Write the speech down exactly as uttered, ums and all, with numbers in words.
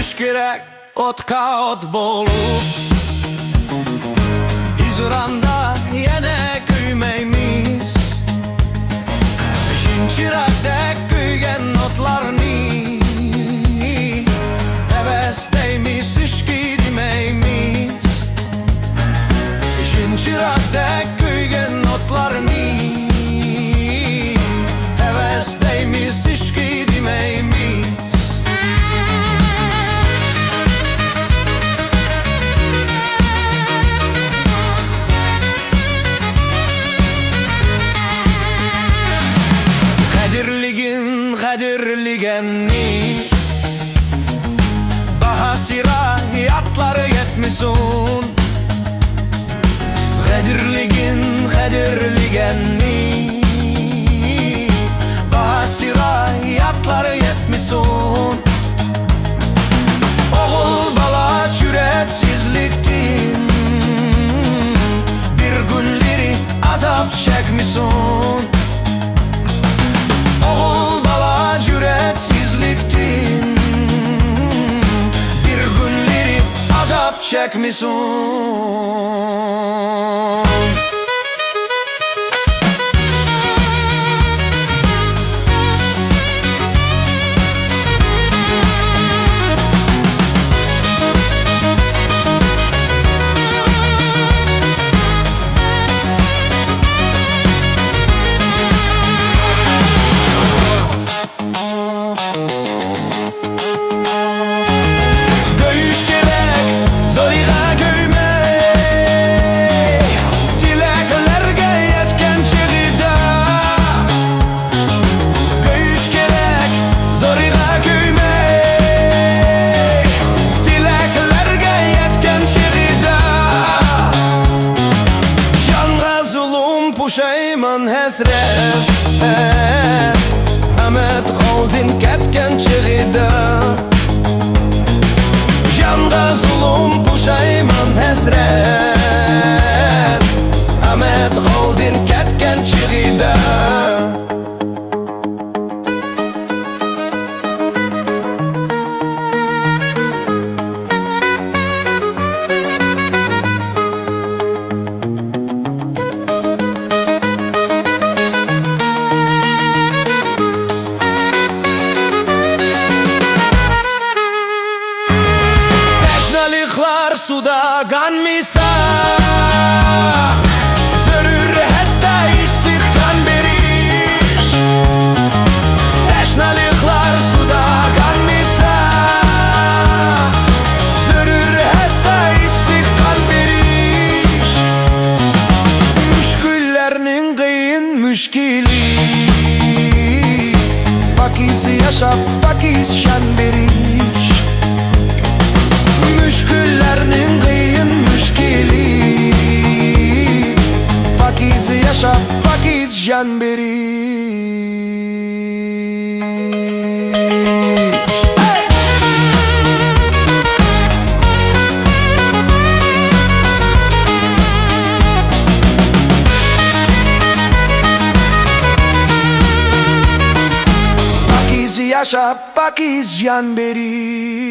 كېرەك ئوتقا ئوت بولۇپ، ھىجراندا يەنە كۆيمەيمىز. شىنچىراقتەك كۆيگەن ئوتلارنى ھەۋەس دەيمىز، ئىشقى دېمەيمىز. شىنچىراقتەك كۆيگەن ئوتلارنى ھەۋەس دەيمىز، ئىشقى دېمەيمىز. قەدىرلىگىن قەدىرلىگەننى، باھاسىرا ياتلار يەتمىسۇن. قەدىرلىگىن قەدىرلىگەننى، باھاسىرا ياتلار يەتمىسۇن. ئوغۇل بالا جۈرئەتسىزلىكتىن بىر كۈنلىرى ئازاب چەكمىسۇن. ئوغۇل بالا جۈرئەتسىزلىكتىن بىر كۈنلىرى ئازاب چەكمىسۇن. كۆيۈش كېرەك زورىغا كۆيمەي، تىلەكلەرگە يەتكەن چېغىدا. كۆيۈش كېرەك زورىغا كۆيمەي، تىلەكلەرگە يەتكەن چېغىدا. جانغا زۇلۇم، پۇشايمان، ھەسرەت، ئامەت قولدىن كەتكەن چېغىدا. جانغا زۇلۇم، پۇشايمان، ھەسرەت، ئامەت قولدىن كەتكەن چېغىدا. تەشنالىقلار سۇدا قانمىسا، زۆرۈر ھەتتا ئىسسىق قان بېرىش. تەشنالىقلار سۇدا قانمىسا، زۆرۈر ھەتتا ئىسسىق قان بېرىش. مۈشكۈللەرنىڭ قىيىن مۈشكۈلى، پاكىز ياشاپ، پاكىز جان بېرىش. مۈشكۈللەرنىڭ قىيىن مۈشكۈلى، پاكىز ياشاپ، پاكىز جان بېرىش. پاكىز ياشاپ، پاكىز جان بېرىش.